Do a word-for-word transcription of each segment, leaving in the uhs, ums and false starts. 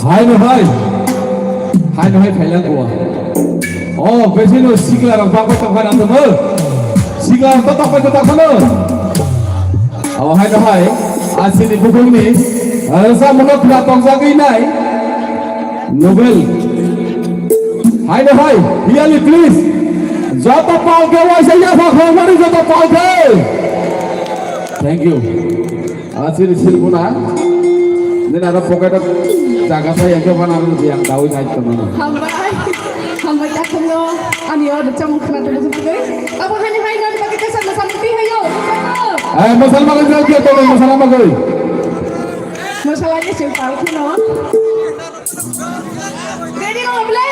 Hai no hai. Hai no hai khailang kuwa. Oh, besino sikla rang bakwa tokwa nang tamo. Sikla rang tokwa tokwa no. Oh, hai no hai. Asini bukungni. Rasa muno pula tokjagwi nai. Nobel. Hai no hai. Hiali please. Joto palke waisa yaphak hongmani joto palke. Thank you. Asiri sirpuna. Nini aro pocket o jaga sa yang khe bana aro yang dawi nai tongmani. Hambai. Hambai takhumno ani order chamung khna tongmani tugui. Abo hani hai nani bagwi tesa masal muti hayo. Eh, masal magai jai khe tongmani masal magai. Masala ni sing pal khno. Ready no ble.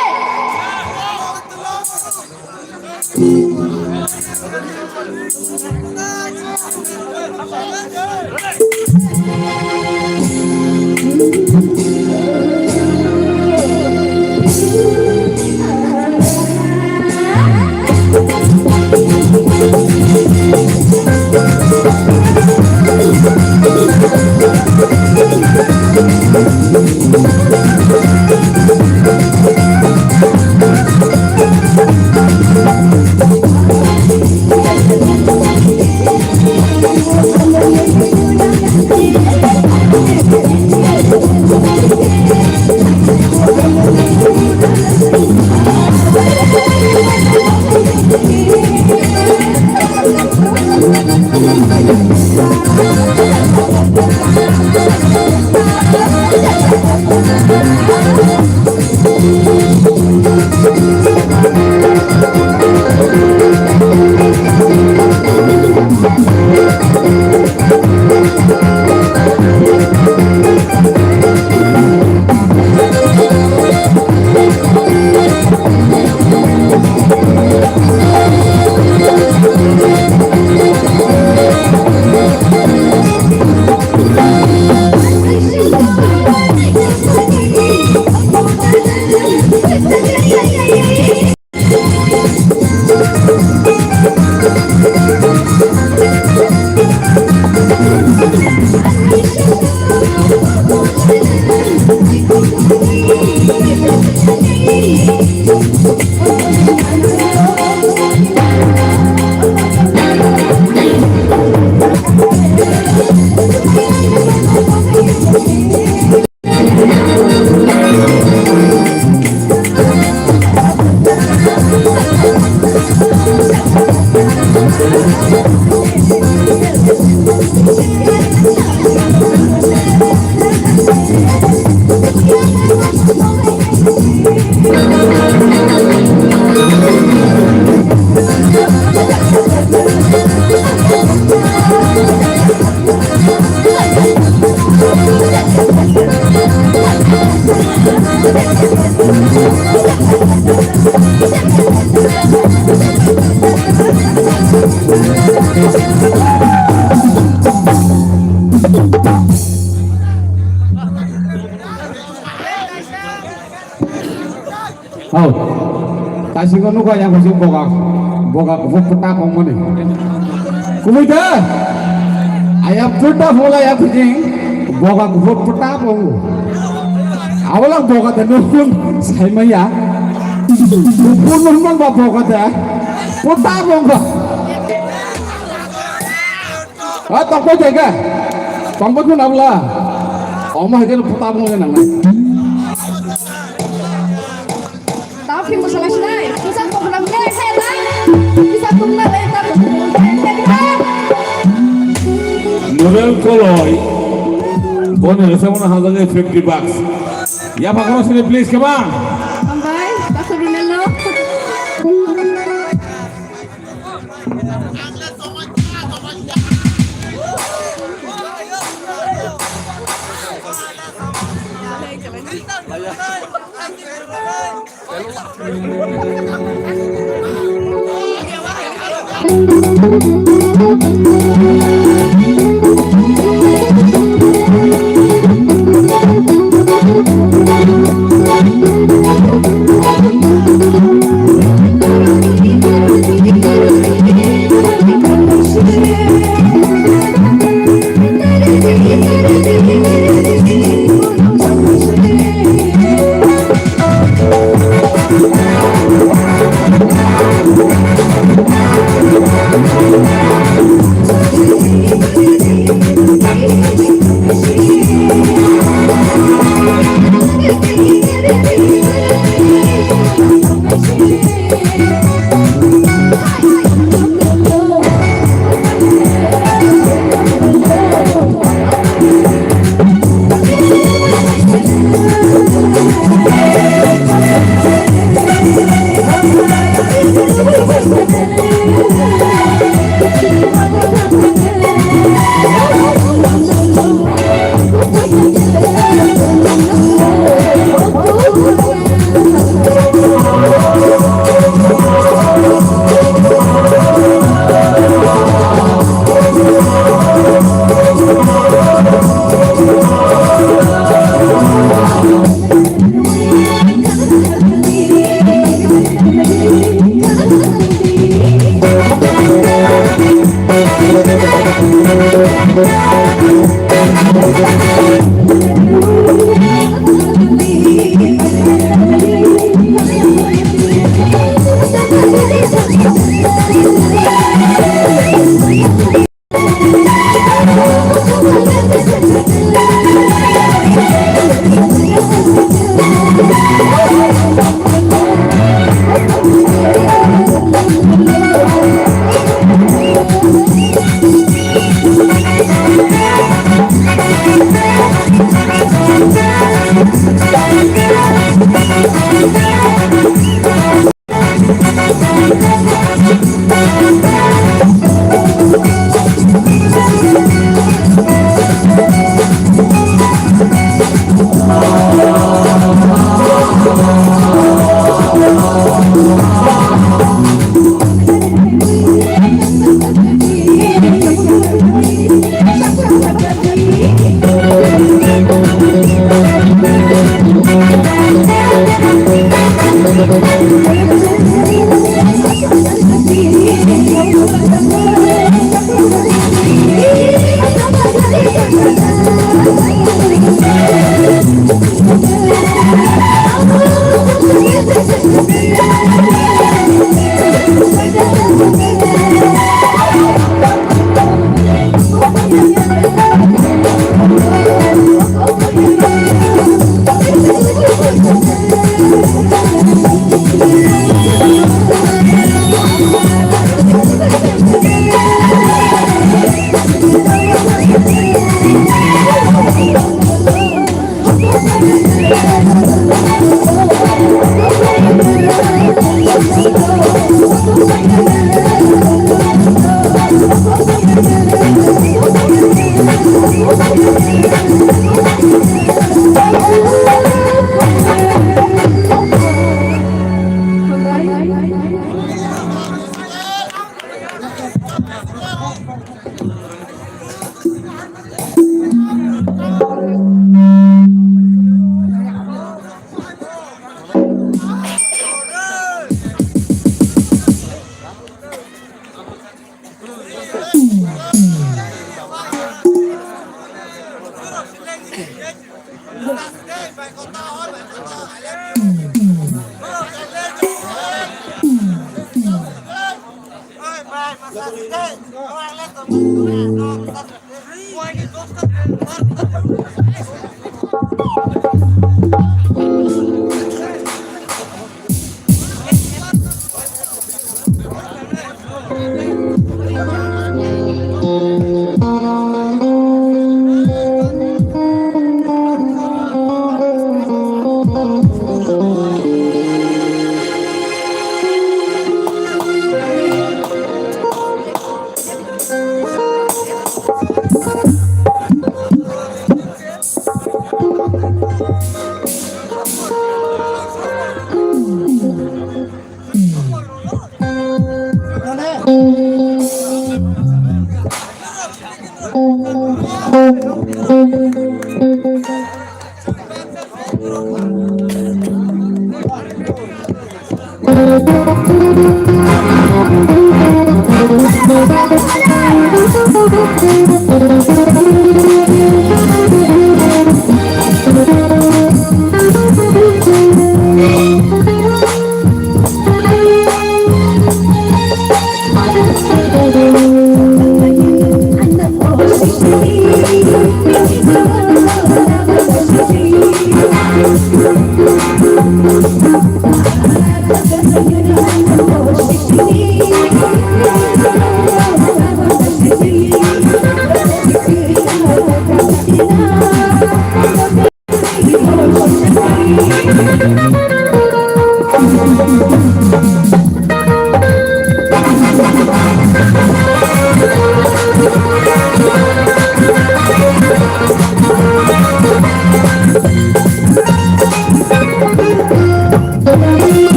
Hau. Tasi ko nuka yang kusi boga. Boga kupo peta kong mani. Kumui da. Ayam peta bola ya kucing. Boga kupo peta kong. Awalak boga da nukun sai maya. Kupo nukun ba boga da. Peta kong ba. Ah, tokoi jaga. Tongkoi khun abla. Omo hai jeno puta bung le nangnai. Tao phim bwsala sinai. Kisa tongna le khe na. Kisa tongna le ta. Model Koloi. Bono resa bono hazar fifty bucks. Ya pakro sini please, come on. Ambai, paso runel no.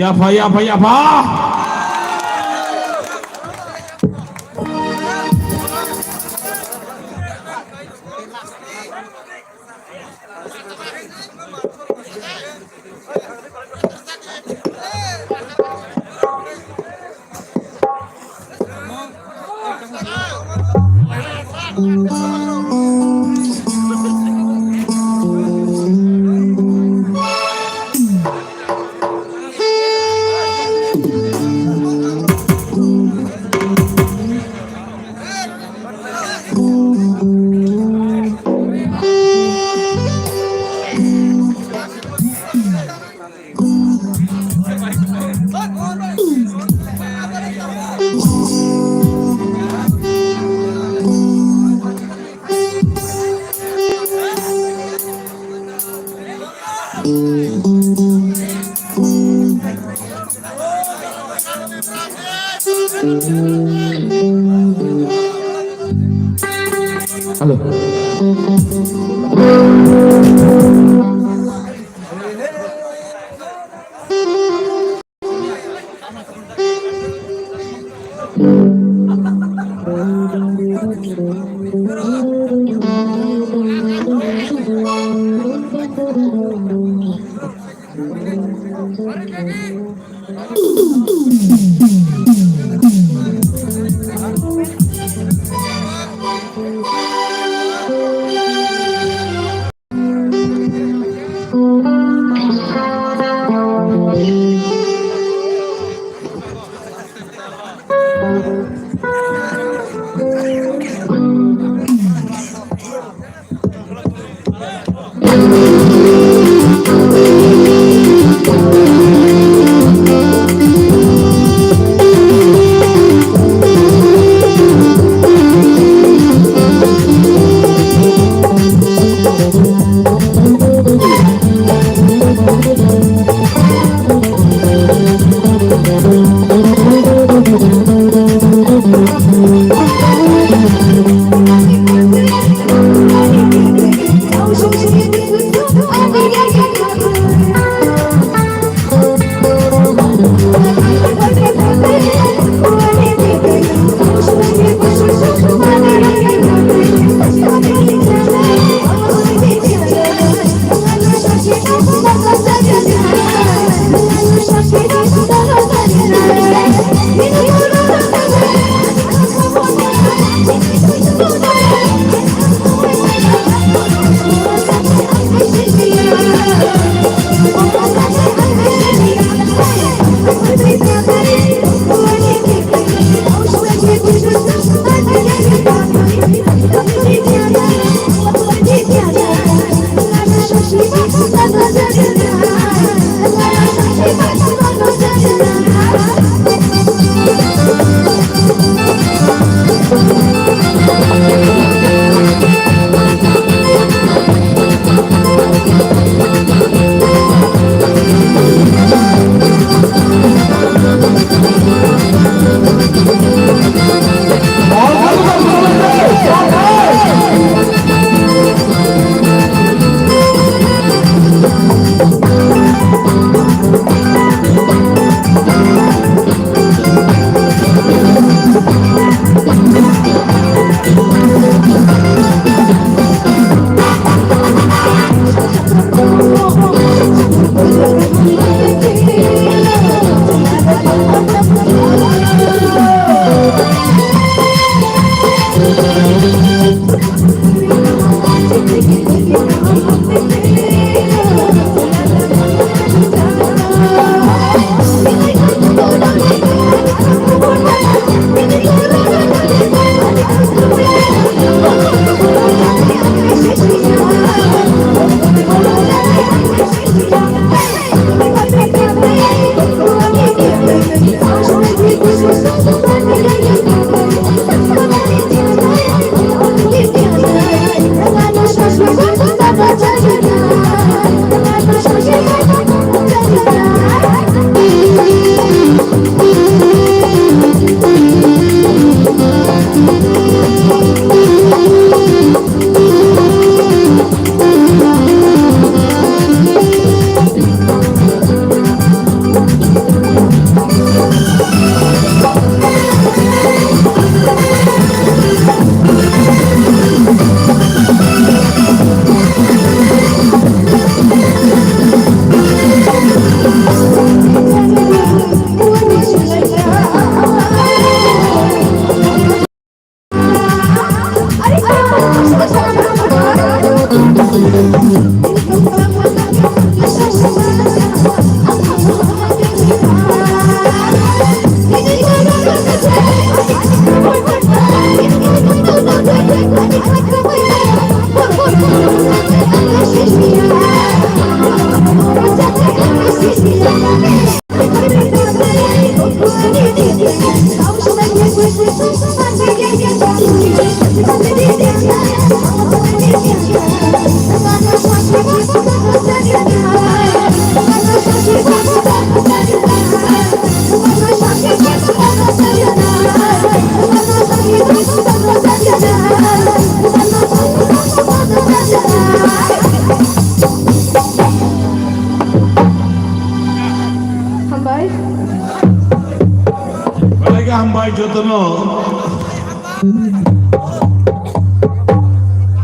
Yapha, yapha, yapha. Hello.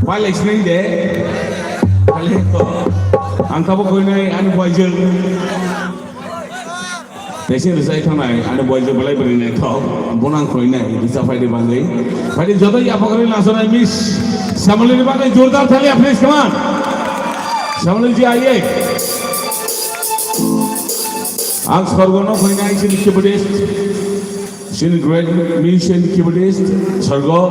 Pai lai sinai de. Ang tabuk koinai ani buaijwk. Teising rwchai thangnai ani buaijwk belai bwrwi naithok. Bono ang koinai rwchap phaidi bagwi. Phaidi joto yapha kwrwi langsonai Miss Samali ni bagwi jordar thali, please, come on. Samali ji, aiye. Ang sorgo no koinai chini keyboardist. Chini great musician, keyboardist, Sargo.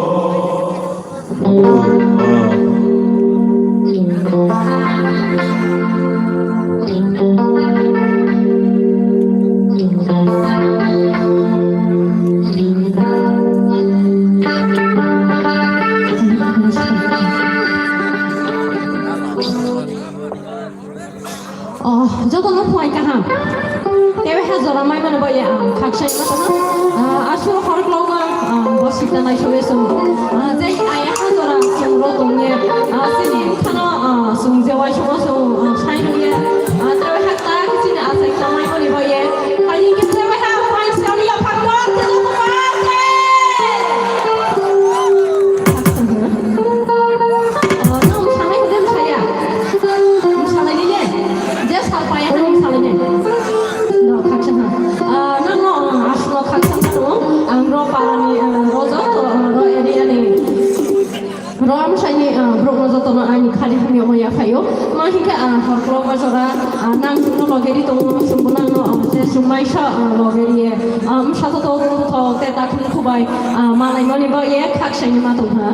Oh, joto no phai kaham. Tebe ha jora mai mano ba ya, khaksa ma tama. Ah, asuro khorok lo ma, ah, bo sikta nai sobe so. Ah, jai aya ha jora sung ro tong ye. Ah, sini khano, ah, sung je wai sobo so, ah, sai ye. Ah, tebe ha ta sini asai ta mai mani ba ye. Hai ke tebe ha phai sa ya phang lo, te joto phai. Oh, no, sanai ke saya. Salai ni le, je sal paya nang salai ni. No, khaksa ha. Ah, nang no, ah, aslo khaksa ha no. Ang ro parani, ah, ro joto, ah, ro area ni. Ro am sai ni, ah, bro ro joto no ani khali hami omo ya phayo. Ma hingke, ah, hor klo ba jora, ah, nang no logeri tong no sumbu nang no, ah, je sumai sa, ah, logeri ye. Ah, um, sa to to to te ta khun khubai, ah, malai mani ba ye khaksa ni ma tong ha.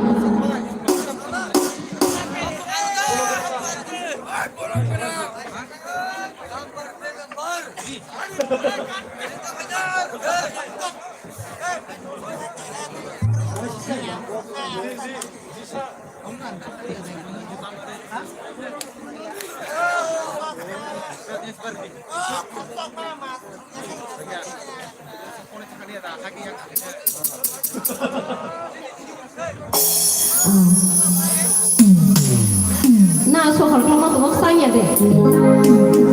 Na, sohor khlama tongma sang ya de.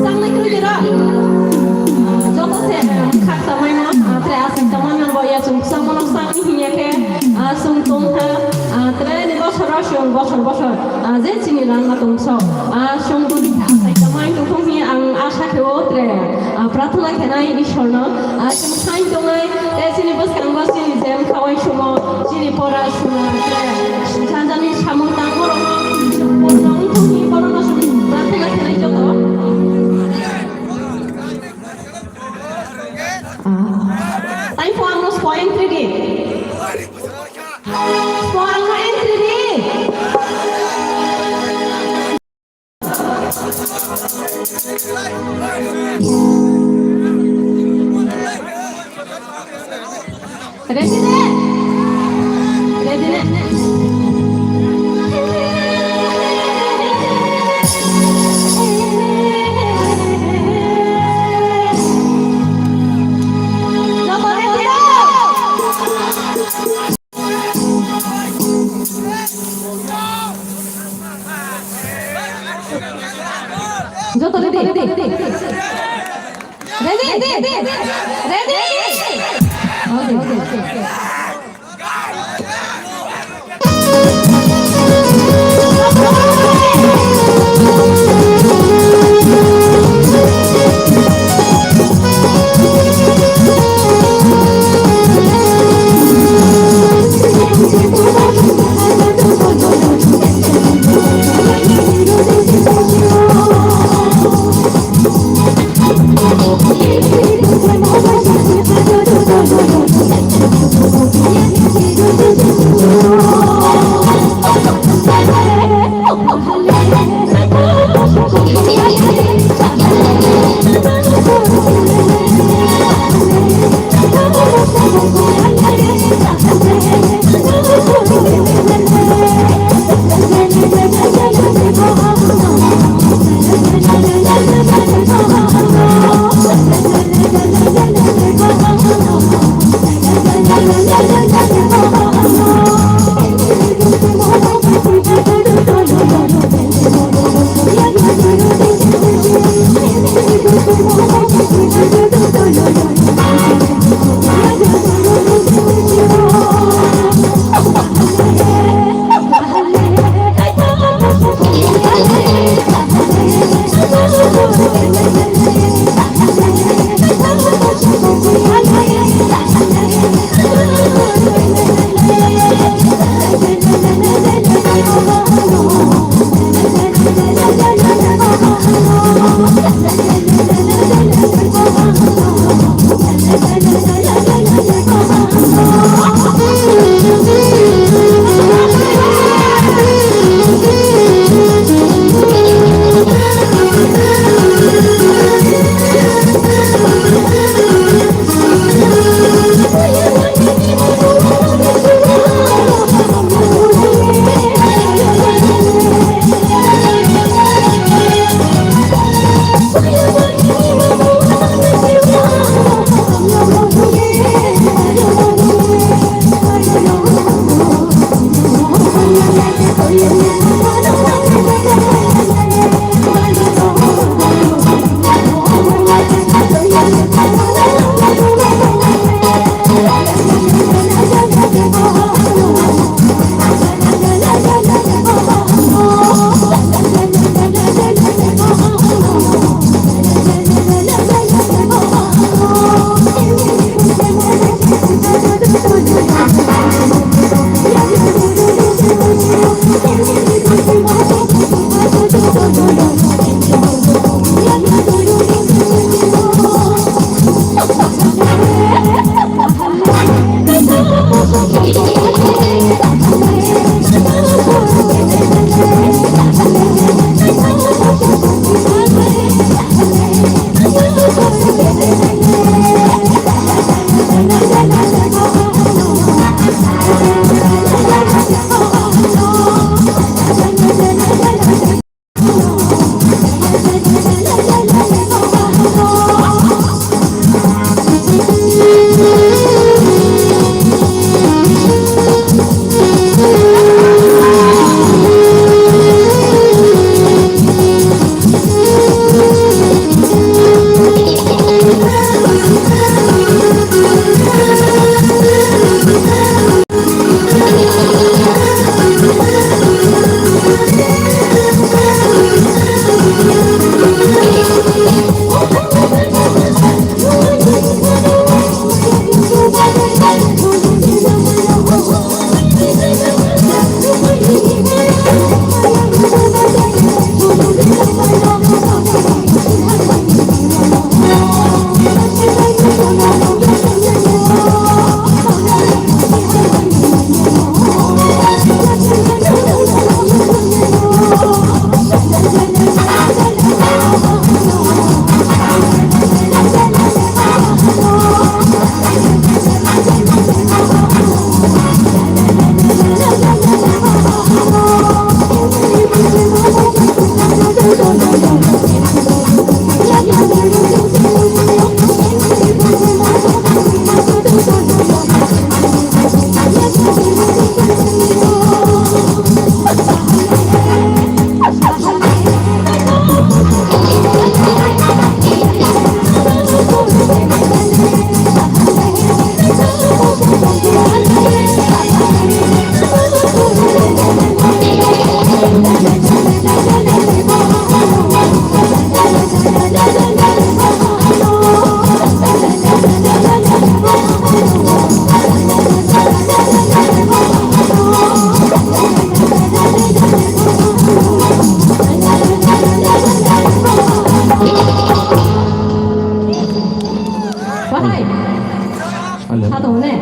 Sang nai kwrwi de ro. Joto se khak tamai no, tre asai tamai no bo ya chung sang mano sang ni hinya ke, sung tong ha, tre ni bosor ro sung bosor bosor, je chini rang ma tong so, sung tong ni asai tamai tong thung hi ang asa khe o tre, prarthana khe nai Ishwar no, chung sai tong nai. Tei chini bwskango chini jem khawai sumo, chini pora sumo, tei jani jani samung tangmo rokno chwng pono wngthokni borokno chwng prarthana khenai joto. Ah. Tai pho angno spoil entry di. Spoil angno entry di. Ready ne? Ready ne? Joto ready, ready, ready. Ready, ready, ready. Okay, okay, okay. Wahai. Hello. Sa tongo ne?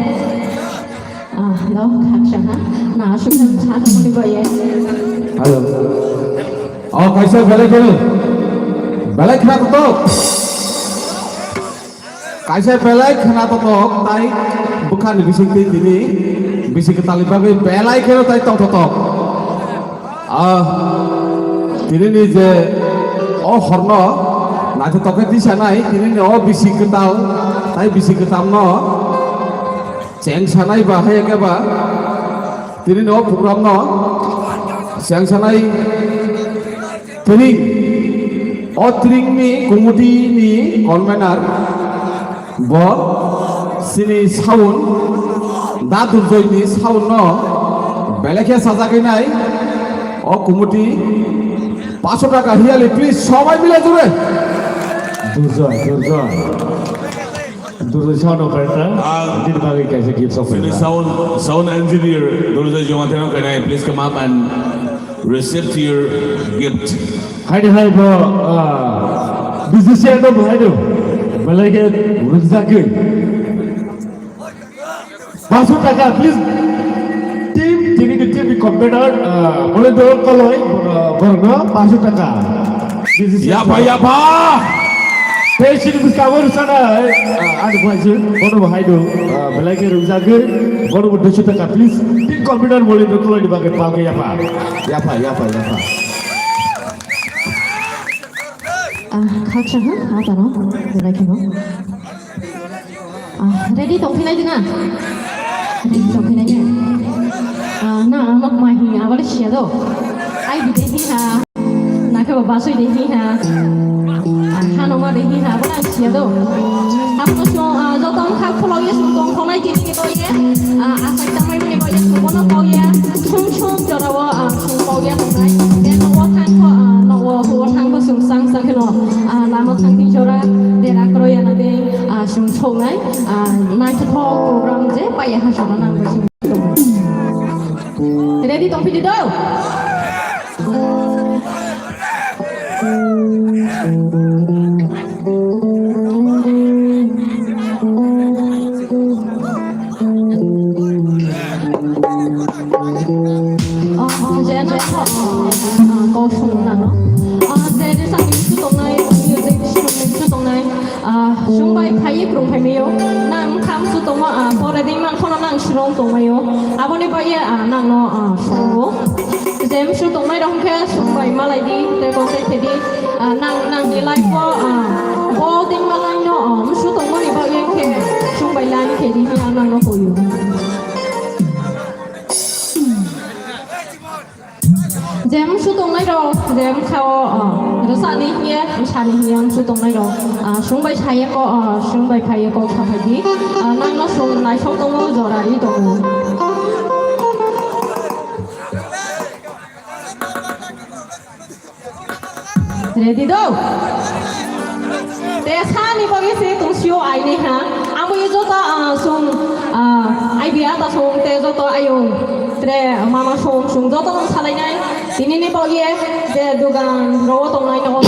Ah, hello, khaksa ha. Na, aswk nang sa tongmani baye. Hello. Oh, kaisa belai kheno. Belai khna to. Kaisa belai khna to tok, tai bwkhani bisingtwi tini bisi kwtalni bagwi belai kheno tai tongthotok. Ah, tini ni je o horno naithotok khe tisanai, tini ni o bisi kwtal tai bisi kwtal no cheng sanai ba hai khe ba tini ni o program no cheng sanai tini o tring ni committee ni convener. Bo chini sound, Da Durjoy ni sound no belai khe sajagwi nai. O kumuti paanch sho taka hiyali, please, sobai mile jure. Durjoy, Durjoy. Durjoy sound operator. Ah. Din bagwi kaisa gift song chini sound, sound engineer Durjoy Jomatheno khe nai, please come up and receive your gift. Haini hai bo, ah, musician no bo haino. Belai khe rwngjakgwi. Paanch sho taka, please. Team, tini ni team ni convener, ah, Molendro Koloi, ah, borokno paanch sho taka. Musician. Yapha, yapha! Tei chini bwskango rwchana, ah, ani bwsajwk, bono bo haino, ah, belai khe rwngjakgwi, bono bo duiso taka, please. Team convener Molendro Koloi ni bagwi palkhe yapha. Yapha, yapha, yapha. Ah, khaksa ha, ha, tano, belai kheno. Ah, ready tongphinai dina? Chokhinai ne. Ah, na, ano mai hi, abale siya do. Ai bide hi ha. Nakhe ba basoi de hi ha. Ah, hano ma de hi ha, abale siya do. Abo song, ah, joto ang khak khulok ye song tong khonai tini ke to ye. Ah, asai tamai ni ba ye song bono to ye. Song song jora wo, ah, song to ye tongnai. De no wo thang kho, ah, no wo, wo thang kho song sang sang khe no. Ah, lama thang tin jora de ra kro ya na de. Ah, song songnai. Ah, naithothok program je paiya ha soro nang ba song. Ready tongphidi do? Oh, oh, je na, oh, oh, kok song na no. Ah, je, je sa ni su tongnai, music instrument su tongnai. Ah, sungbai phaiwi krung phaimio. Nang kham su tongma, ah, pore ding mang khono nang srong tongmaio. Aboni bagwi, ah, nangno, ah, songo. Jem su tongnai rok khe sungbai malai di, tei konsai khe di. Ah, nang, nang ni life o, ah, bo ding malai no, ah, su tongmani bagwi khe sungbai line khe di, ah, nangno koyo. Je msu tongnai rok, je msa o, ah, rwsani hiye, msani hiye msu tongnai rok, ah, sung bai saye ko, ah, sung bai phaiye ko kha phai di, ah, nang no sung naisok tongo, jora ri tongo. Ready do? Te sani bagwi se tong sio aini ha. Amo ye joto, ah, sung, ah, ai biya ta sung te joto ayung. Tre mama sung sung joto nang salainai. Tini ni bagwi je dugan ro tongnai no.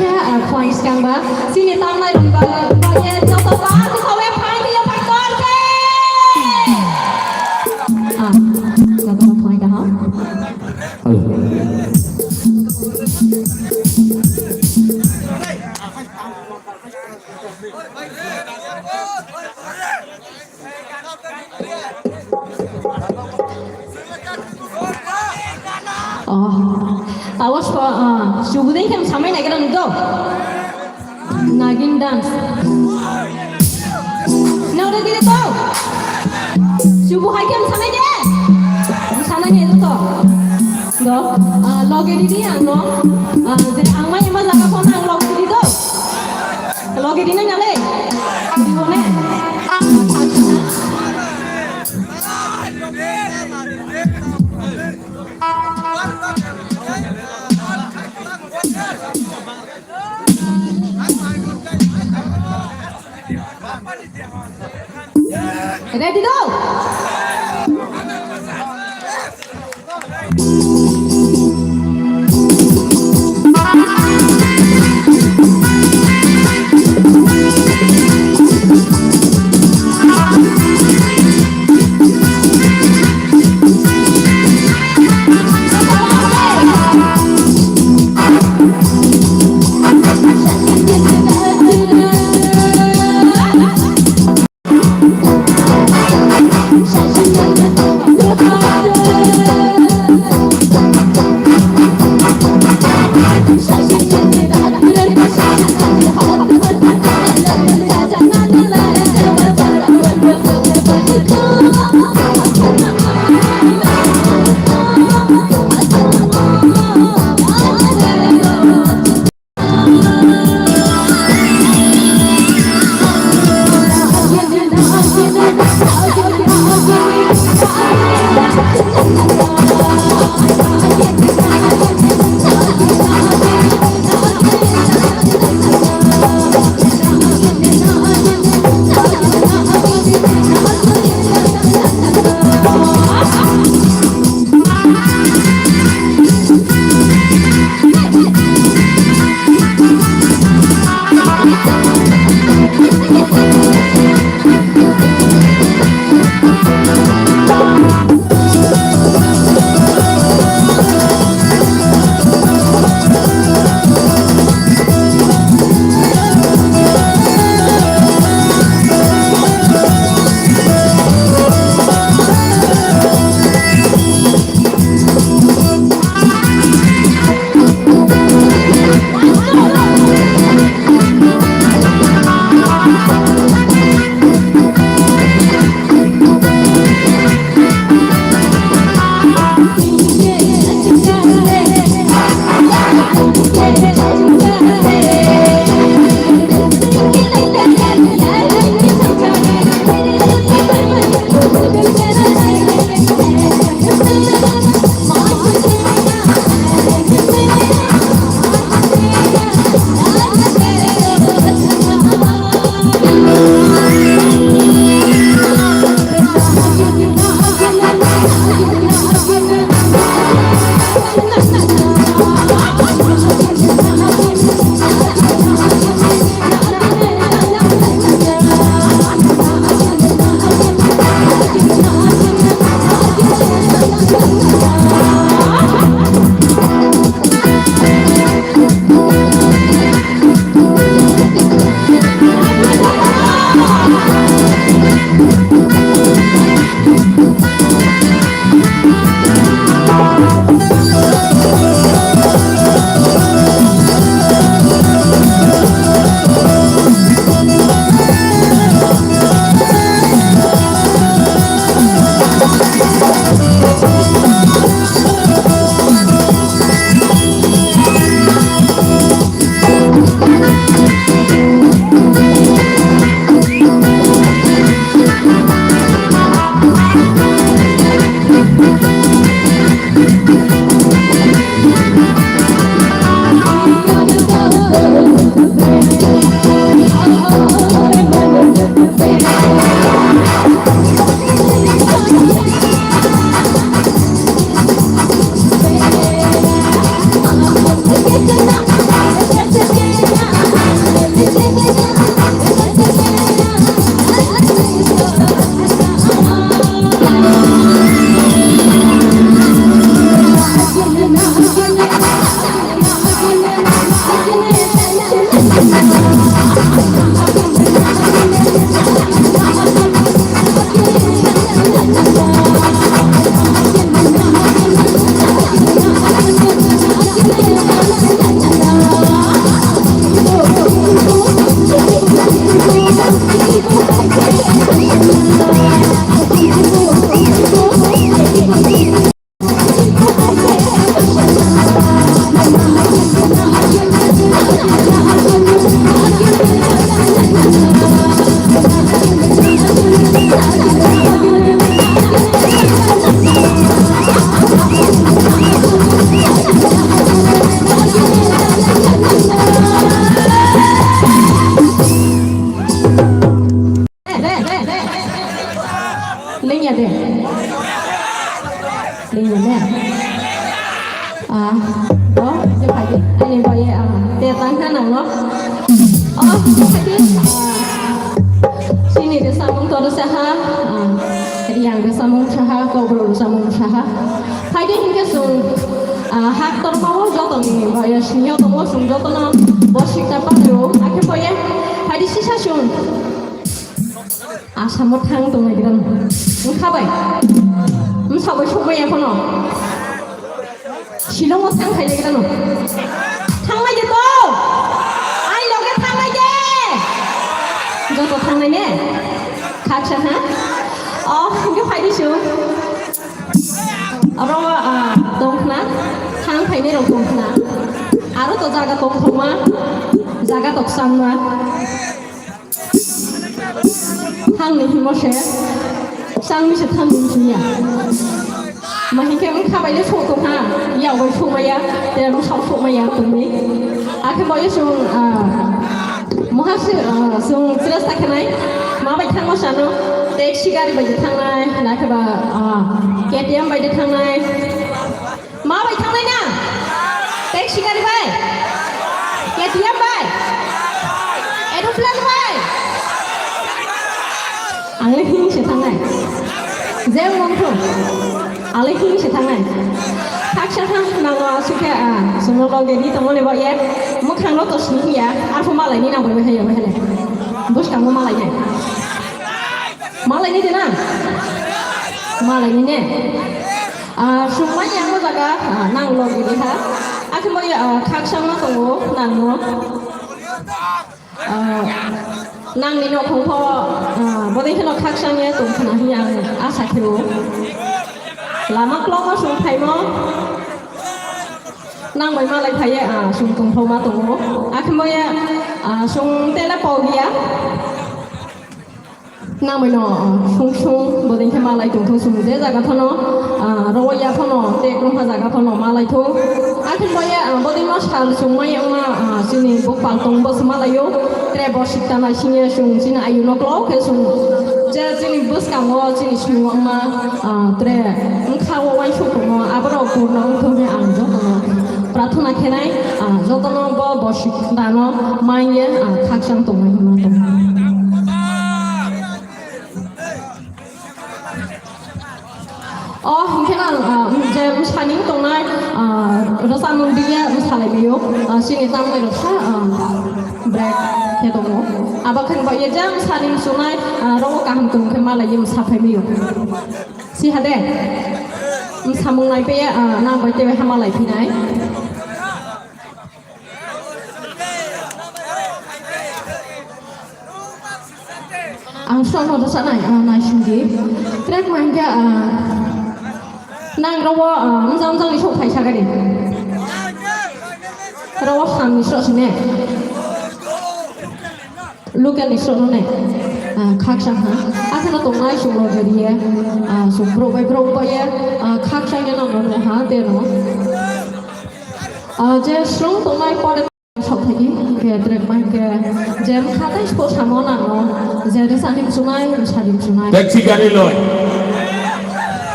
Ah, khwai skang ba, chini tangnai rwngba, rwngba khe joto ba, kwthawi phaini yapha kor khe. Ah, joto no khwai kaham. Hello. Oh, awas po, ah, subudai khe samai nagira nung do. Nagin dance. Nang ready de to? Subu hai khe samai de. Sana ni to. Do, ah, loge di di ang no. Ah, je ang mai ma jaga phone ang loge di do. Loge di nang ale. Di one. Ready, go! Lengya de. Lengya de. Ah, oh, je phai de. Ani bai, ah, te tang kha nang no. Oh, je phai de. Ah, sini de samung to sa ha. Ah, yang de samung sa ha, kobro de samung sa ha. Phai de hingke sung, ah, hak tor ma o joto ni bai, sini o to mo sung joto no. Bo sikta pa de o. Akhe bai, phai de sisa sung. Asamo thang tongnai gwnang. Wngkha bai? Wngsa bai sokmai ya phano. Shillongo thang khainai gwnang. Thangnai de to? Ai loge thangnai de. Joto thangnai ne? Khaksa ha? Oh, hingke phai di su. Oro, ah, tong khna. Thang khainai rok tong khna. Aro to jaga tong thokma. Jaga tok sangma. Thangni himo se, changni se thangni himya. Mahinkhe wng khabai le sok tong ha, yao bai sok maya, te wng sok sok maya tongni. Akhe bo ye chwng, ah, moha se, ah, chwng chwresta khenai, ma bai thangma sano, taxi gari bai de thangnai, nakhe ba, ah, K T M bai de thangnai. Ma bai thangnai na? Taxi gari bai? K T M bai? Aeroplane bai? Ang le hing se thangnai. Je wng thung. Ang le hing se thangnai. Khaksa thang nango asukhe, ah, chwngno loge di tongmani bo ye. Mwkhang no to sini ya. Arpho malai ni nang bai bai hai bai hai. Bwskango malai nai. Malai ni de na? Malai ni ne? Ah, sungmani ang o jaga, ah, nang log gini ha. Akhe mo ya, ah, khaksa ma tongo nang no. Ah, nang ni nokhong pho, ah, bodei kheno khaksa ya tong khna hi ang asa khe o. Lama klok o sung phaimo. Nang bai malai phai ya, ah, sung tong pho ma tongo. Akhe mo ya, ah, sung tela pau ya. Nangmano, ah, sung sung, boding khe malai tongthung sung je jaga phano, ah, roya phano, te krungha jaga phano malai thung. Akhe boya, ah, boding ma sal sung maya wngma, ah, chini bupal tong bo se malaio. Tre bo sikta nai singye sung chini ayu no klo khe sung. Je chini bwskango chini sung wngma, ah, tre wngkha o wansuk tongo. Aborok purna wngthung khe ang jotono prathana khenai, ah, jotono bo, bo sikta no manye, ah, khakchang tongnai hwnma tongo. O, hinkhe nang, ah, je bwsani tongnai, ah, rwchapmung diya bwsalai bio, ah, chini tamni rwkha, ah, break khe tongo. Abo khe bo ye je bwsani muchungnai, ah, rogo kaham tong khe malai ye bwsa phai bio. Si hade? Bwsamung nai pe, ah, nang bai tei bai hama lai phinai. Ang songno rwchapnai, ah, naisingdi. Track mankhe, ah, nang rogo, ah, mjang mjang ni sok phaisa gari. Rogo samni sok sine. Local ni sok ne. Ah, khaksa ha. Akheno tongnai songno jariye. Ah, sok brok bai brok bai ye. Ah, khaksa ye nang no ha, te no. Ah, je song tongnai pore Sok thagi, hingke track ma hingke, je mkha tai spo samo nang no, je rwchapni muchungnai, rwchapni muchungnai. Taxi gari loi.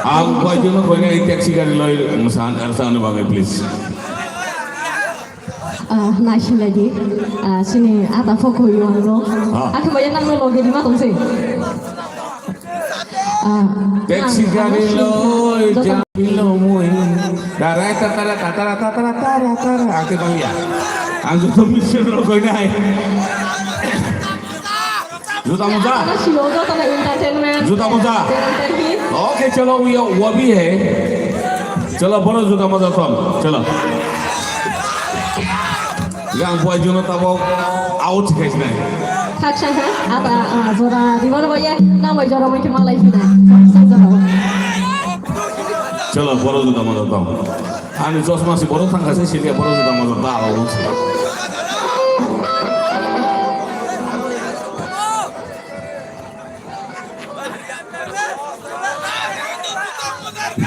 Ang koi jono koi nai taxi gari loi, musan, rwchapni bagwi, please. Ah, naising lai di. Ah, chini ada pho koi yo ang no. Ah. Akhe bo yang nang no logi di ma tong se. Ah, taxi ang gari loi, joto jam bilo mui. Darai tatara, tatara, tatara, tara, tara. Ake bang ya. Ang joto misil rok koi nai. Juta moja. Ano silo joto na entertainment. Juta moja. Entertainment. Okay, chalo, wo, wo bhi hai. Chalo, boro juta moja ton. Chalo. Yang buai juno tabo out khaisnai. Khaksa ha, ata, ah, jora dibar baya, namai jora mai khe malai phina. Sang jora. Chalo, boro juta moja ton. Ani chosma si borok thangkha se silia borok juda moja ta abo se.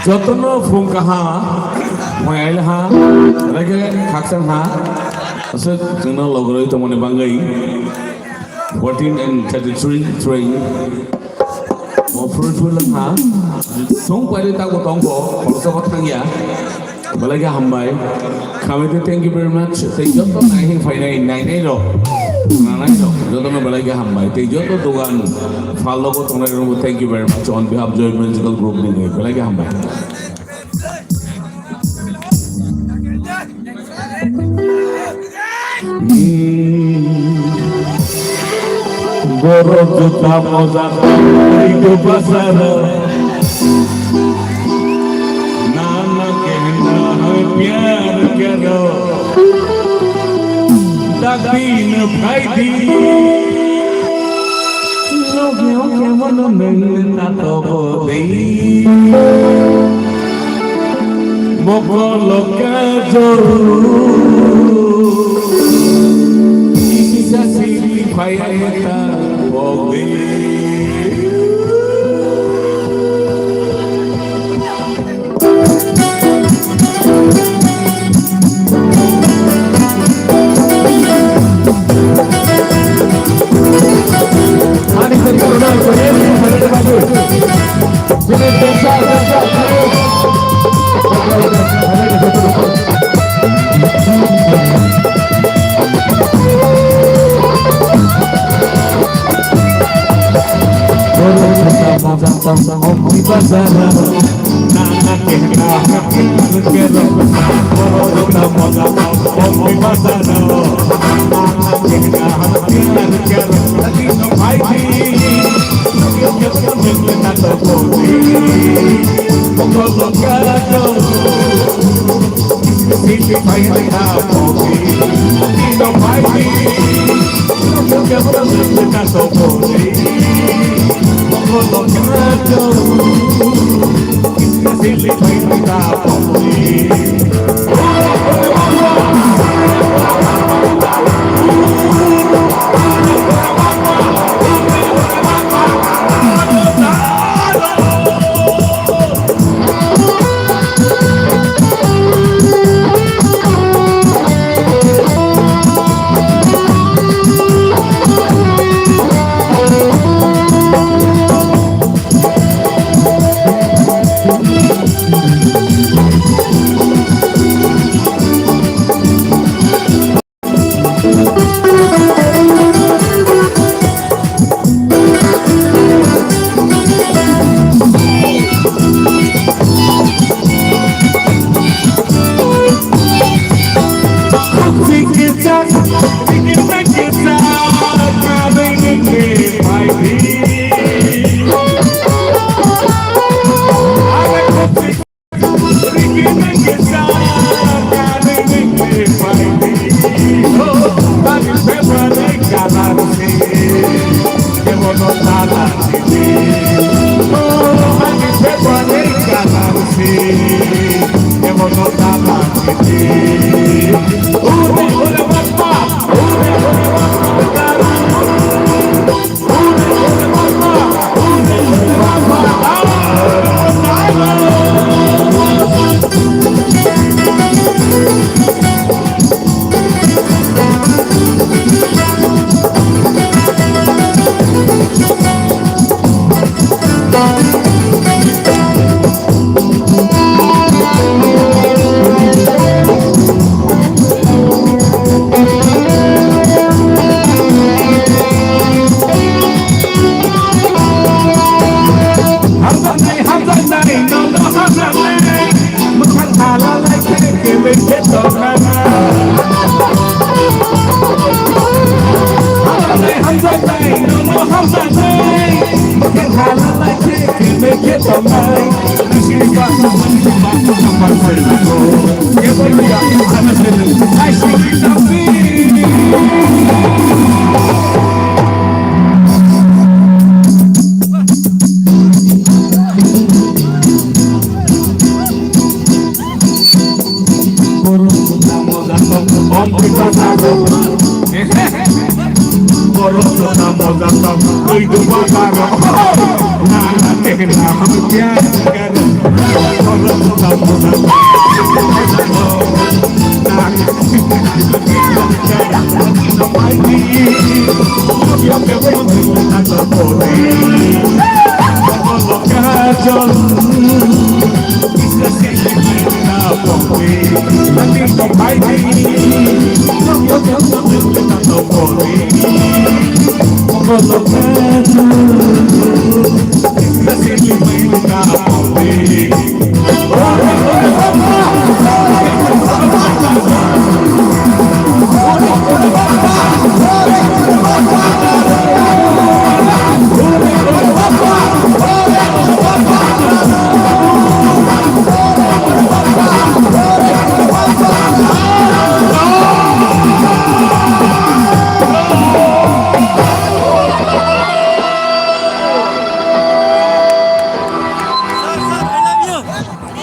Jotono phung kaha, phung ail ha, rege khakchang ha, aswk chwngno logoroi tongmani bagwi fourteen and thirty-three train. Mo fruitful wngkha. Song paide tago tongkho, khoroksa bo thangya. Belai khe hambai. Khamete, thank you very much. Tei joto naihing phainai, nainai rok, nanai rok, jotono belai khe hambai. Tei joto dogan, phal logo tongnai rokbo thank you very much on behalf Joy Musical Group ni belai khe hambai. Borok juta moja twi do bazaro. Nana kehna hai pyar karo. Dak din phai di. Loge oge mono nang na to bo dei. Mokolo kajol, kisa sili phai ta bogde.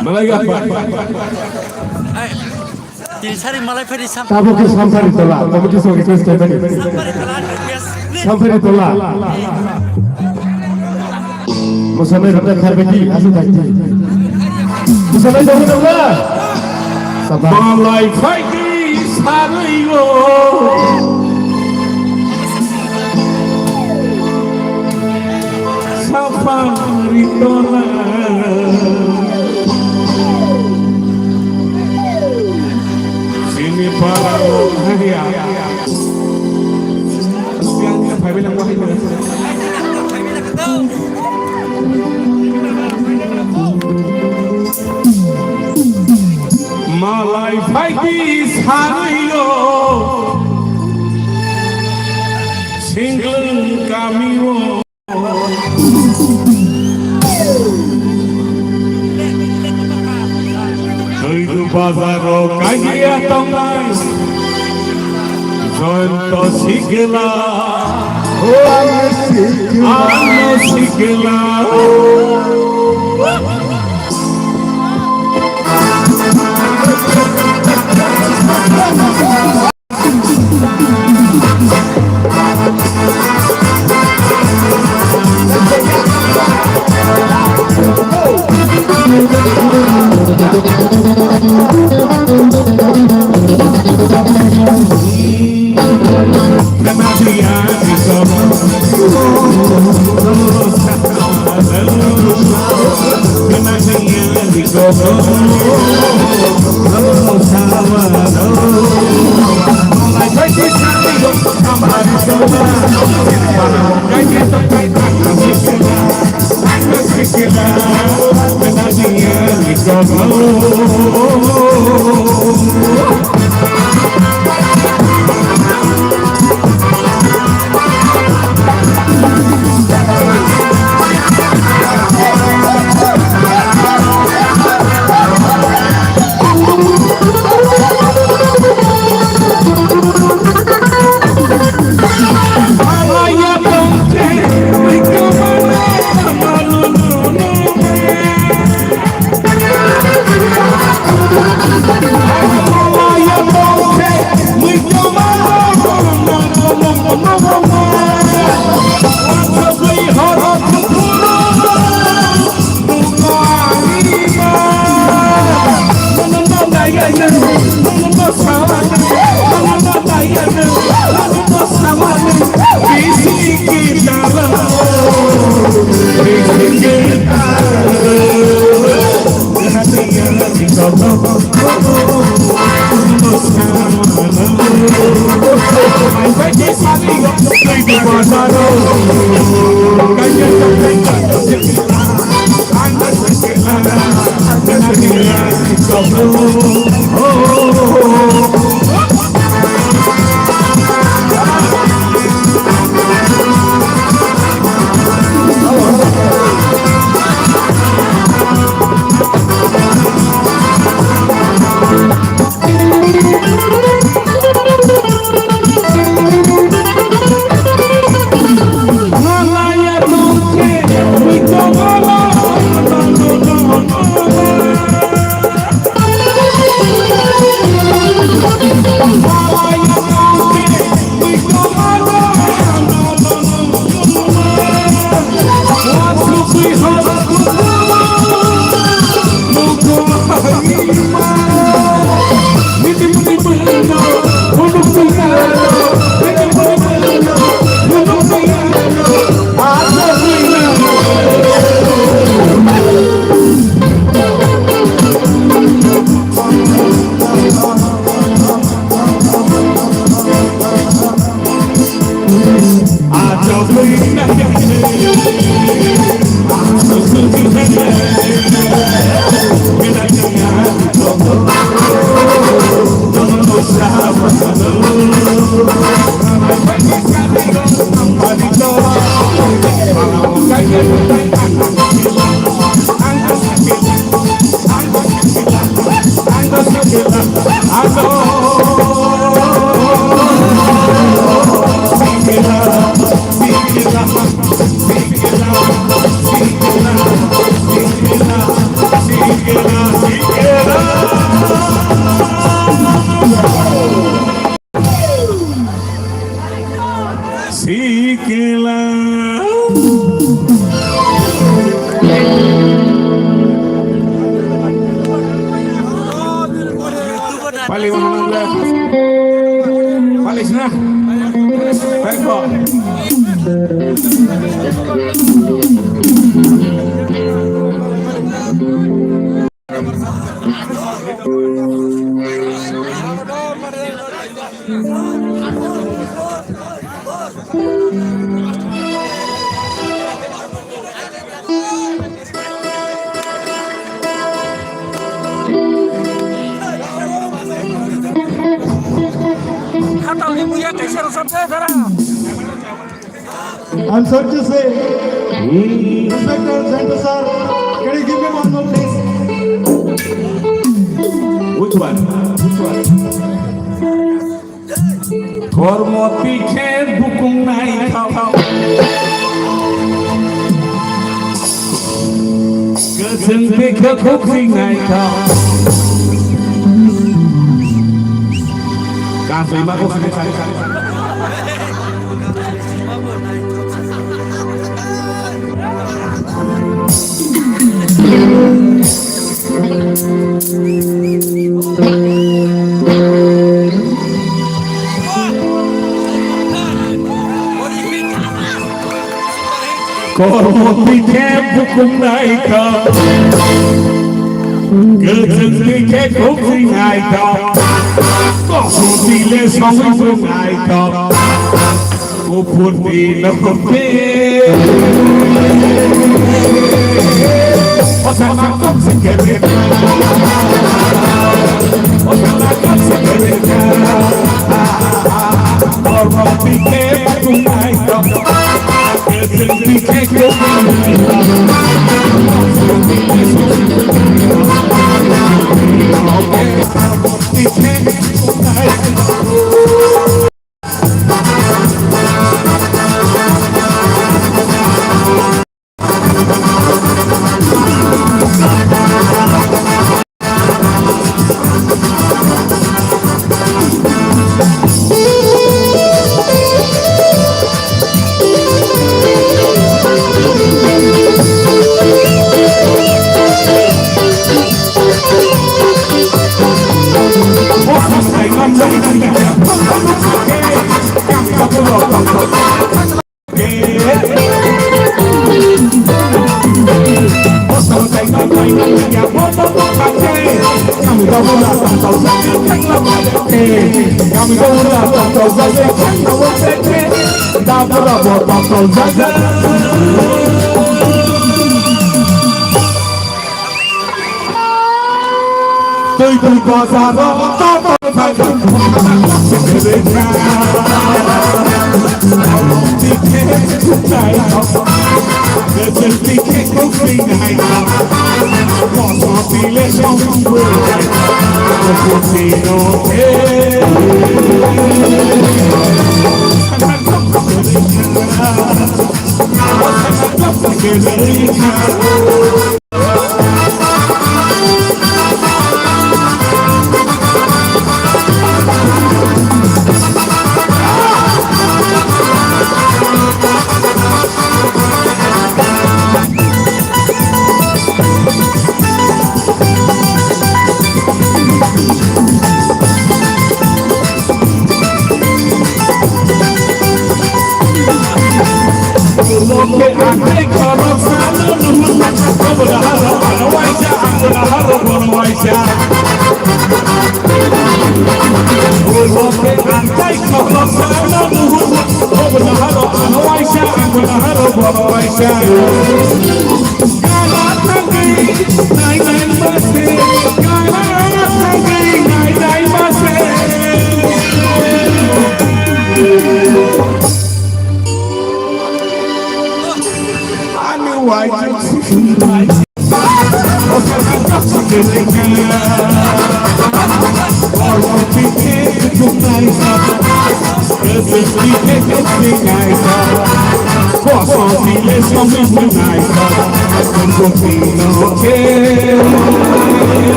Malai gapa. Tini sari malai phari sam. Tabuk ke samsari tola, committee song request khaimani. Samsari tola. Mosanai rokna kharbaidi, asuk daiti. Mosanai dong dong la. Sabah. Malai phaidi sarui o. Sapang ritona. Sini para lo haya. Yang phaibai lang wahai. Malai phaidi sarui o. Singlung kami o. Tuidu bazaro kaiya tongnai. Joyonto Sikla. O ano Sikla. Ano Sikla. Sikila. Pali mana? Pali sini. Baik, Pak. Khatangni buya kaisa rwchapjak dara. I'm sorry to say, Inspector Jayanta sir, can you give me one more, please? Which one? Which one? Kormo tikhe bukung naithok. Kwchwng tikhe khukching naithok. Kasui ma khukching naithok. Kormo tikhe bukung naithok, kwchwng tikhe khukching naithok, kosom tile songwi bukung naithok. Kuphur twi nokte. Osama kok sikere. Osama kok sikere. Ormo tike tungai tok. Kejeng tike tungai tok. Tike tungai tok. Twi twi bazar o totol thang.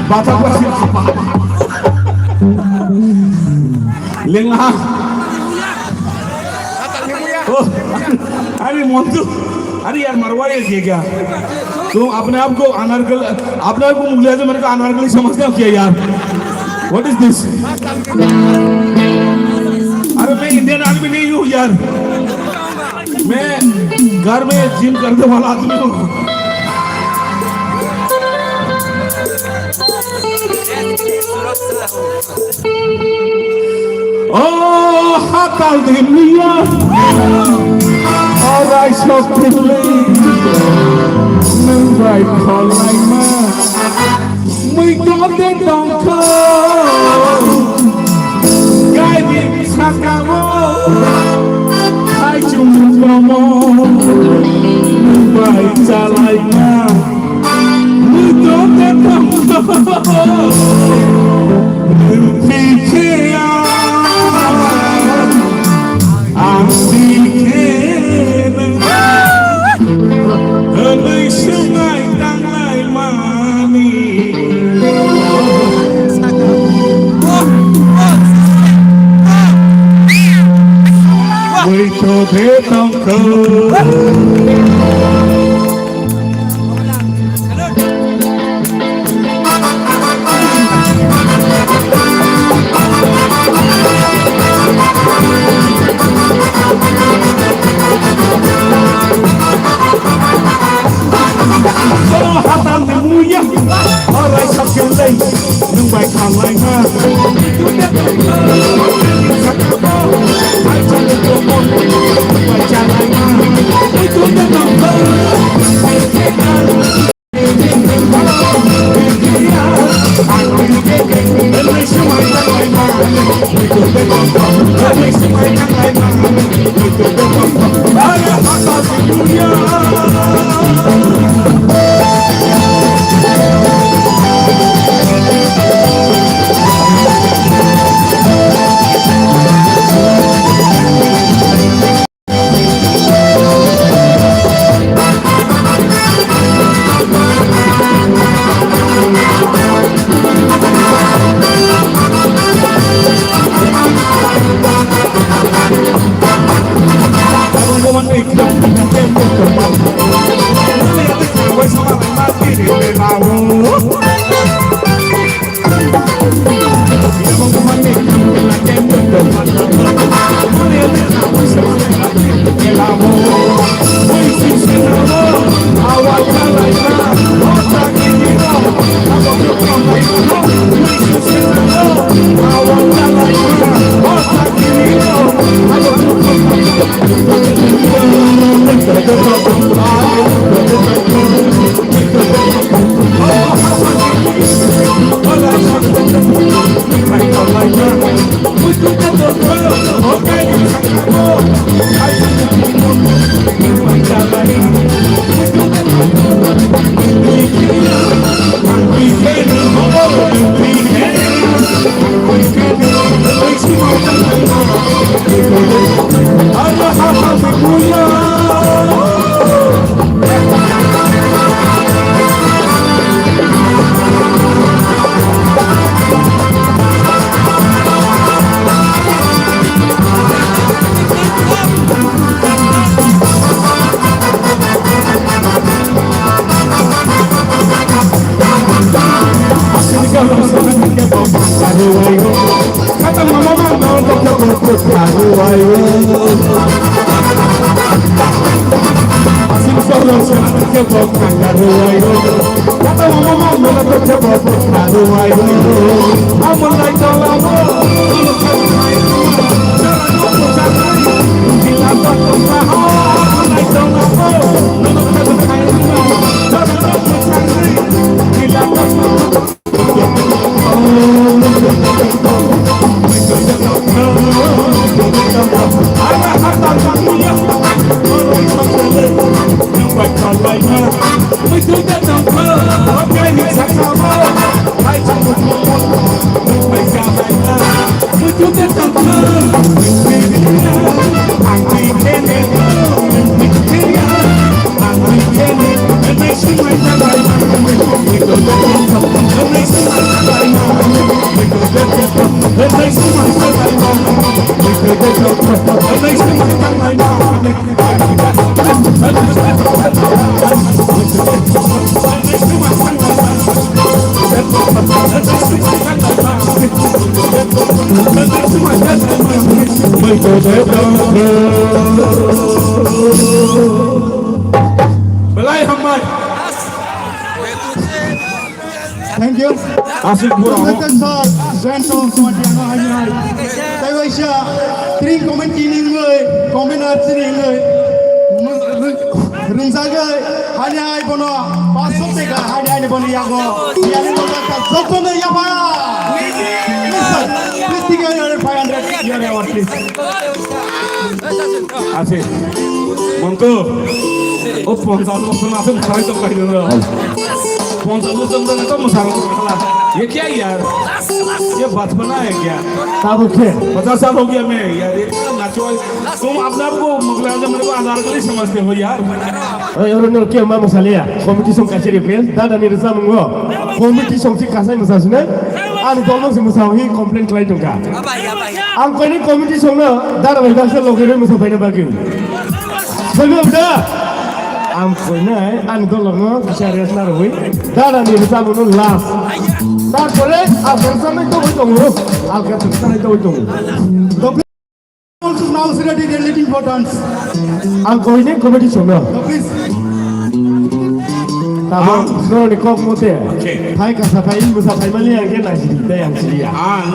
Bathang pasi. Lengla. Oh, अरे मंटू, अरे यार मरवाड़ी है क्या? तुम अपने आप को अनारकली, अपने आप को मुगलिया से मेरे को अनारकली समझते हो क्या यार? What is this? अरे मैं इंडियन आर्मी नहीं हूँ यार। मैं घर में जिम करने वाला आदमी हूँ। O hatal de mia, orai sokpili, nung bai kholaima, mui tongde tongkho, gaini sakao, hai chum tomo, nung bai chalaima. Wait for the Belai hambai. Thank you. Asik bro. Second sir, Joint Committee ano hai hai. Tei waisa tring committee ningoi, committee ningoi. Ringsagai, hani hai bono, paso teka, hani hai bono yago. Yani bono ka joto na yaba. Please, sir, please take your five hundred, your award, please. Asik. Montu. O ponchas bosor na asik kharai tong kai dong. Ponchas bosor na to masang khala. Ye kya yaar? Ye bachpana hai kya? Tabuk khe. Pachas saal ho gaya main yaar. Ye kya nacho? Tum apne aap ko, matlab, mere ko adhar card hi samajhte ho yaar? Oi, oro no kya ma masaliya? Competition kachari friend. Dada ni risa mungo. Competition si kasai masasune. Ani dolong si masao hi complain khlai tongkha. Ang koini committee songno dara bai baksa logi rwi musa phaina bagwi. Sami abda. Ang koinai ani dolongo kisa rest na rwi. Dara ni rwchapmungno last. Tarpore alkar sanai tongwi tongo. Alkar sanai tongwi tongo. Also now is ready, they're looking for dance. Ang koini committee songno. So please. Tabo, ang noroni kok mote. Okay. Phai kasa phai, musa phai mali ang khe naisidi, tei ang sidiya. Ang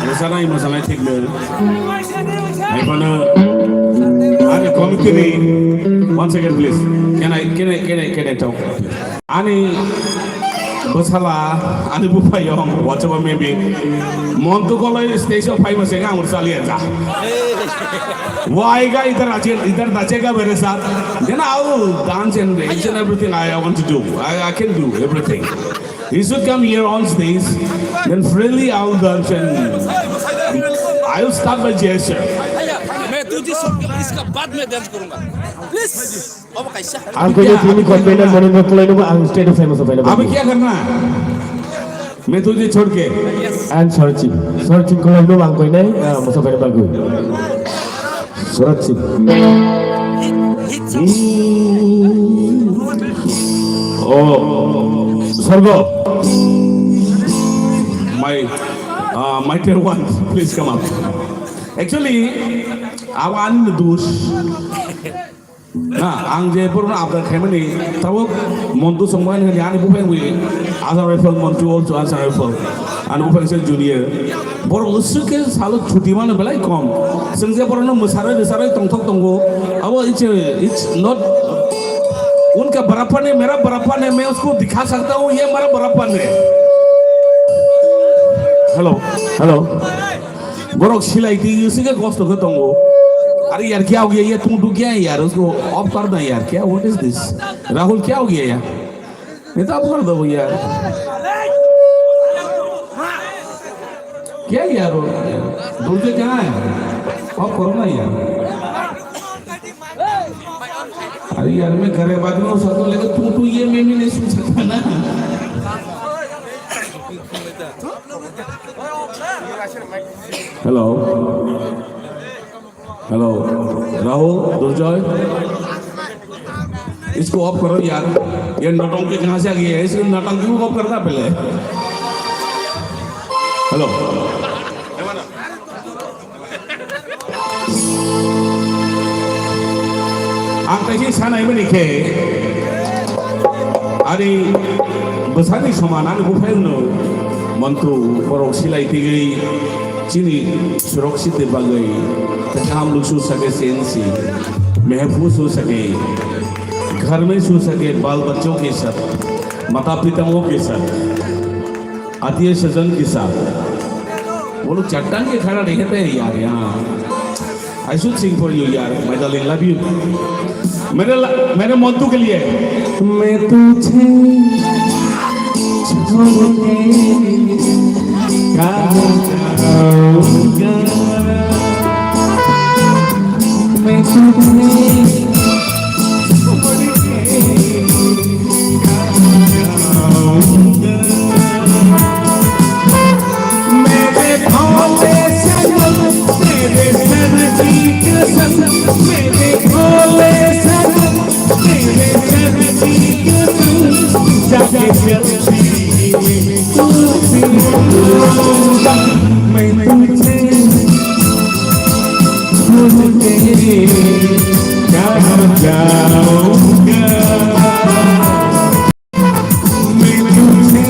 rwchapnai, mosanai thik no. Hai bono, ani committee ni, one second please. Can I, can I, can I, can I talk? Ani bwsala, ani buphayung, whatever maybe. Montu koloi stage o phai mase ang rwchaliya ja. Why ga idhar ache, idhar nachega mere saath? Then I will dance and each and everything I, I want to do. I, I can do everything. He should come here on stage. Then freely I will dance and I will start by gesture. मैं तुझे छोड़ के इसका बाद में डांस करूंगा। Please. Ang koinai tini convener moni no kolai no ang state of famous of famous. Abhi kya karna? Main tujhe chhod ke. And searching. Searching kolai no ang koinai, ah, musa koinai bagwi. Searching. Oh, Sorgo. My, uh, my dear one, please come up. Actually, I want to do Na, ang je borokno abdar khaimani, tabuk Montu songmani hwnwi ani buphang wi, Assam Rifle Montu also Assam Rifle. Ani buphang se junior. Borok usuk khe salo chuti mano belai kom. Chwng je borokno mwsarwi rwsarwi tongthok tongo, abo it's, it's not, unka barappa ne, mera barappa ne, main usko dikha sakta hu, ye mera barappa ne. Hello, hello. Borok silai twi sike kosto khe tongo. Are yaar kya ho gaya? Ye tung tu kya hai yaar? Usko off kar na yaar. Kya, what is this? Rahul, kya ho gaya yaar? Ye to off kar do yaar. Kya yaar? Durjoy kahan hai? Off karo na yaar. Are yaar, main gharib aadmi ho sakta hu, lekin tung tu ye main bhi nahi sun sakta na. Hello. Hello. Rahul, Durjoy. इसको ऑफ करो यार। ये नौटंकी कहाँ से आ गई है? इसको नौटंकी को ऑफ करना पहले। Hello. Ang kaisa sanai mani khe, ani bwsani soman ani buphaino montu borok silai tigwi chini surok siti bagwi kaham luksu sake sensi, mehphu su sake, घर में सो सके, बाल बच्चों के साथ, माता पिताओं के साथ, आत्मीय स्वजन के साथ। वो लोग चट्टान के खड़ा नहीं रहते हैं यार, यहाँ। I should sing for you, यार, my darling, love you। मेरे ल-, मेरे मोंटू के लिए। मैं तुझे छोड़ के कहाँ जाऊंगा? मैं तुझे छोड़ के कहाँ जाऊंगा? मेरे भोले सनम, तेरे सर की कसम, मेरे भोले सनम, तेरे सर की कसम, जाके जल्दी मैं तुझे छोड़ के कहाँ जाऊंगा? मैं तुझे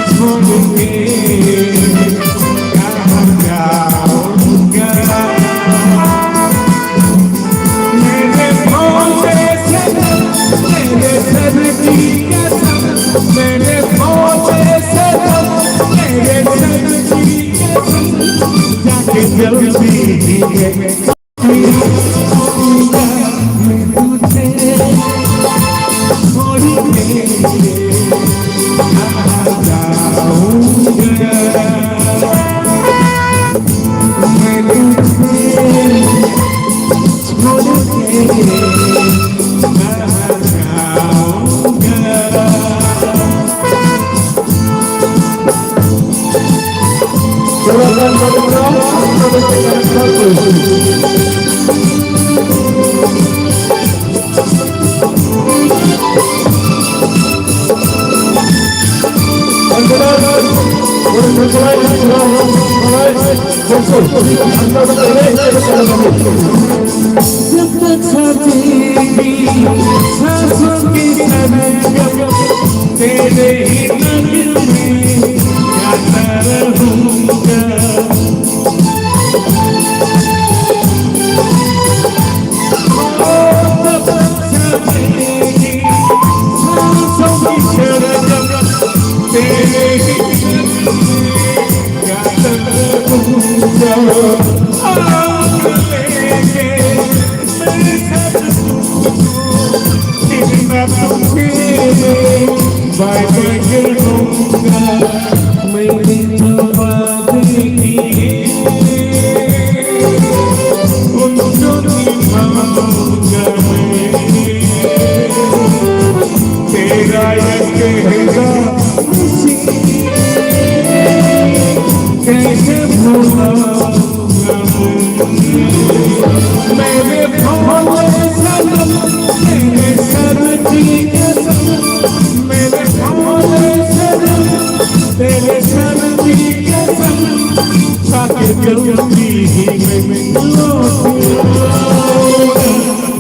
छोड़ के कहाँ जाऊंगा? मेरे भोले सनम, तेरे सर की कसम, मेरे भोले सनम, तेरे सर की कसम, जाके जल्दी मैं जब तक सांसें भी सांसों की धड़कन, तेरे ही नगमे गाता रहूंगा। ओ, जब तक सांसें भी सांसों की धड़कन, तेरे ही नगमे गाता रहूंगा। आंगन लेके बाय बाय करूंगा। मैंने जो वादे किए, उनको निभाऊंगा मैं। तेरा ये कहना कैसे भूलाऊंगा मैं? मेरे भोले सनम, तेरे सर की कसम, मेरे भोले सनम, तेरे सर की कसम, जाके जल्दी ही मैं लौट आऊंगा।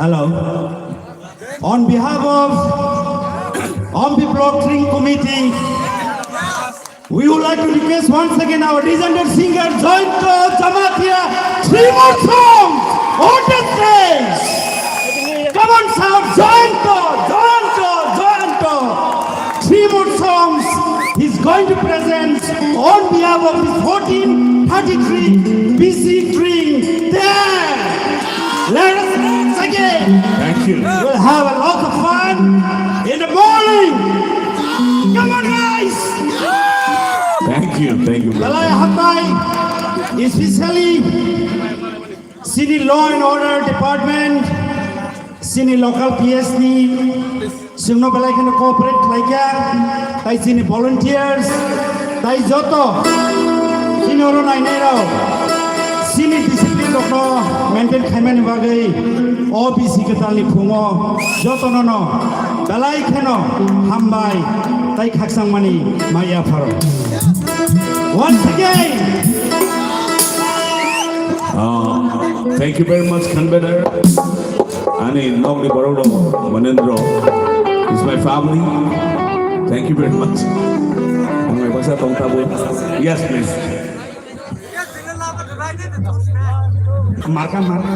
Hello. On behalf of Ompi Block Tring Committee, we would like to request once again our legendary singer Jayanta Jamatia three more songs on the stage. Come on, shout, Jayanta, Jayanta, Jayanta. Three more songs he's going to present on behalf of this fourteen thirty-three B C Tring. There. Let us dance again. Thank you. We'll have a lot of fun in the morning. Come on, guys. Thank you, thank you. Belai hambai, especially chini law and order department, chini local P S ni, chwngno belai kheno cooperate khlaikha, tai chini volunteers, tai joto chini oro nainairok, chini discipline rokno maintain khaimani bagwi o B C kwtalni phungo jotono no belai kheno hambai tai khakchangmani maya pharo. Once again. Uh, thank you very much, convener. Ani nokni borok rok, Manendra is my family. Thank you very much. Ang may basa tong tabo. Yes, please. Marka, marka.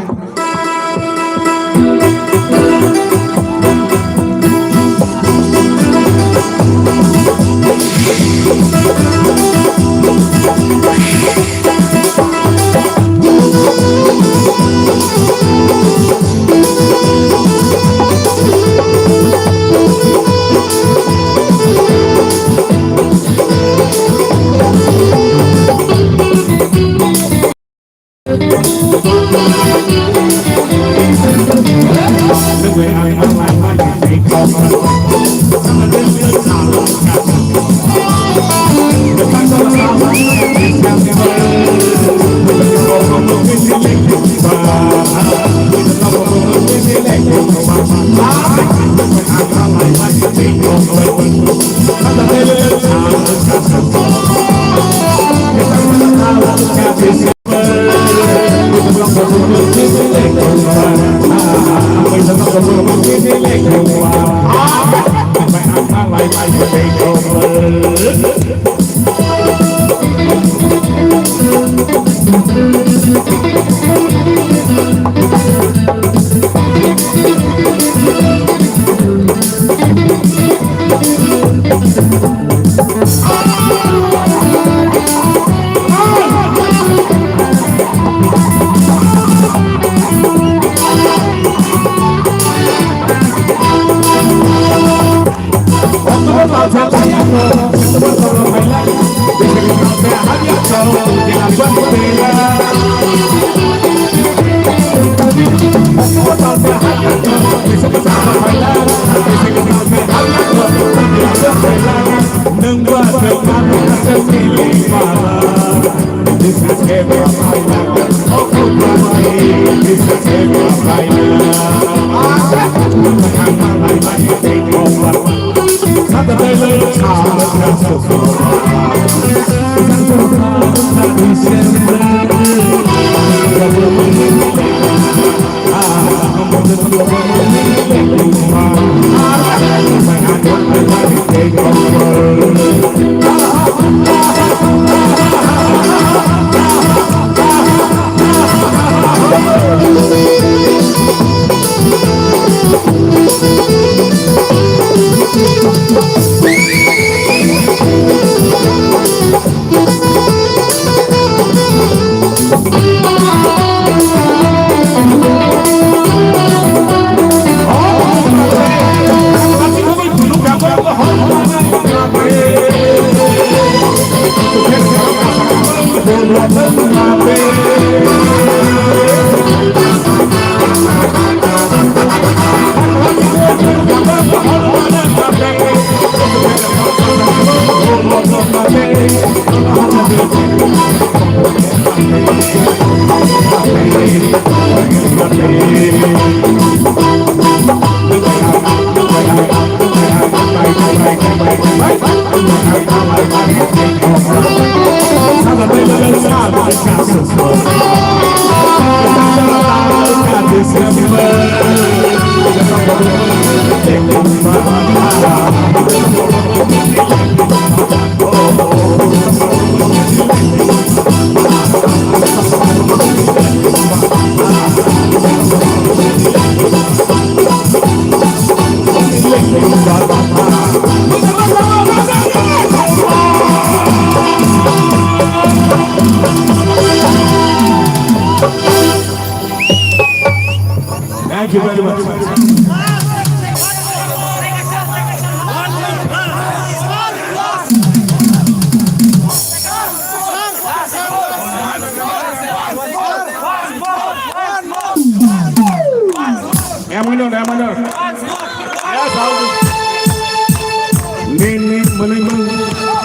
Nini mwnwi mung,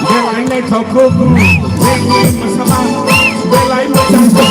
belai naithok kuk, nini mwsama, belai mwchang kuk.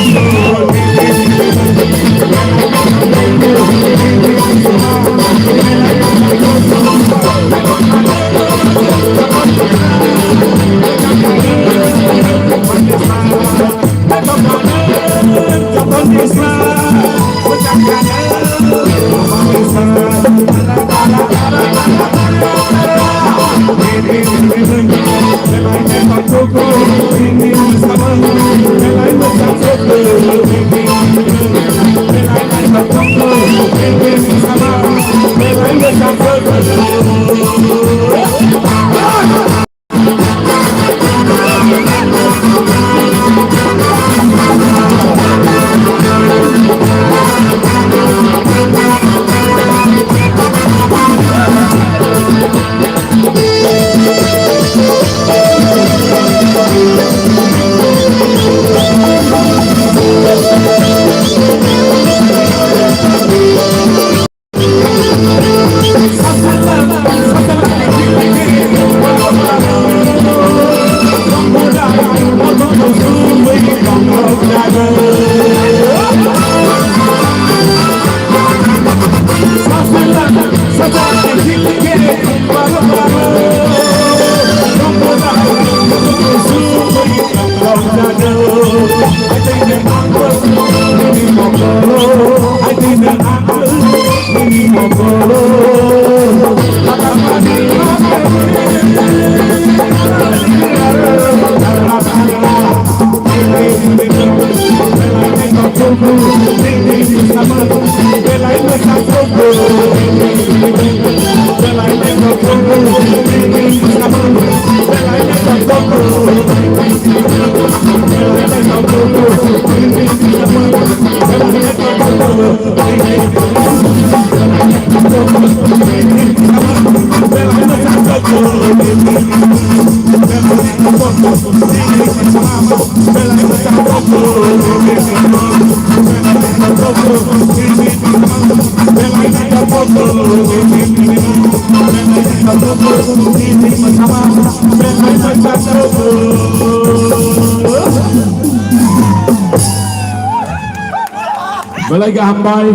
Belai ga hambai.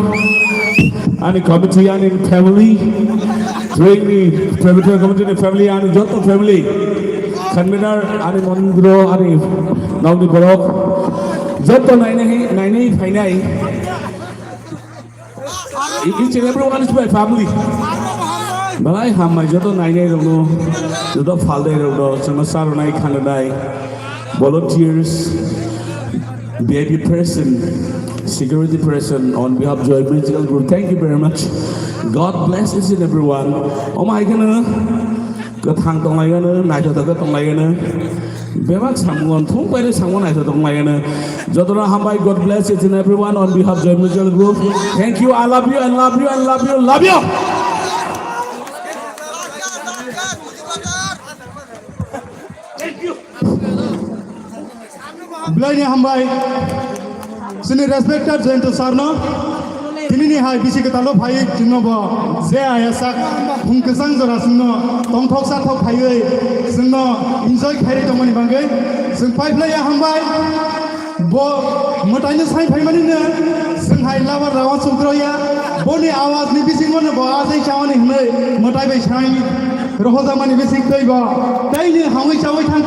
Ani committee, ani family, training, preparatory committee ni family, ani joto family, convener, ani mondro, ani nokni borok, joto nainai, nainai phainai. Each and every one is my family. Belai hambai joto nainai rokno, joto phaldai rokno, chwngno charwnai, khananai, volunteers, V I P person, security person, on behalf of Joy Musical Group, thank you very much. God bless each and everyone. Omo hai kheno kwthang tonglaigano, naithotok khe tonglaigano. Bebak samung thung paire samung naithotok tonglaigano. Jotono hambai, God bless each and everyone on behalf of Joy Musical Group. Thank you, I love you and love you and love you, love you. Thank you. Belai ni hambai, chini respected Jayanta sir no, tini ni hai bisi kwtal o phai chwngno bo je aya sak phung kwchang jora chwngno tongthok sathok phaiwi chwngno enjoy khairi tongmani bagwi chwng pai phlai ya hambai. Bo mwtai no sai phaimani no chwng hai labar rawa chukro ya, boni awaz ni bisingo no bo ajai chawani hwnwi mwtai bai sai rohojak mani bising twi bo tei ni hamwi chawi thang.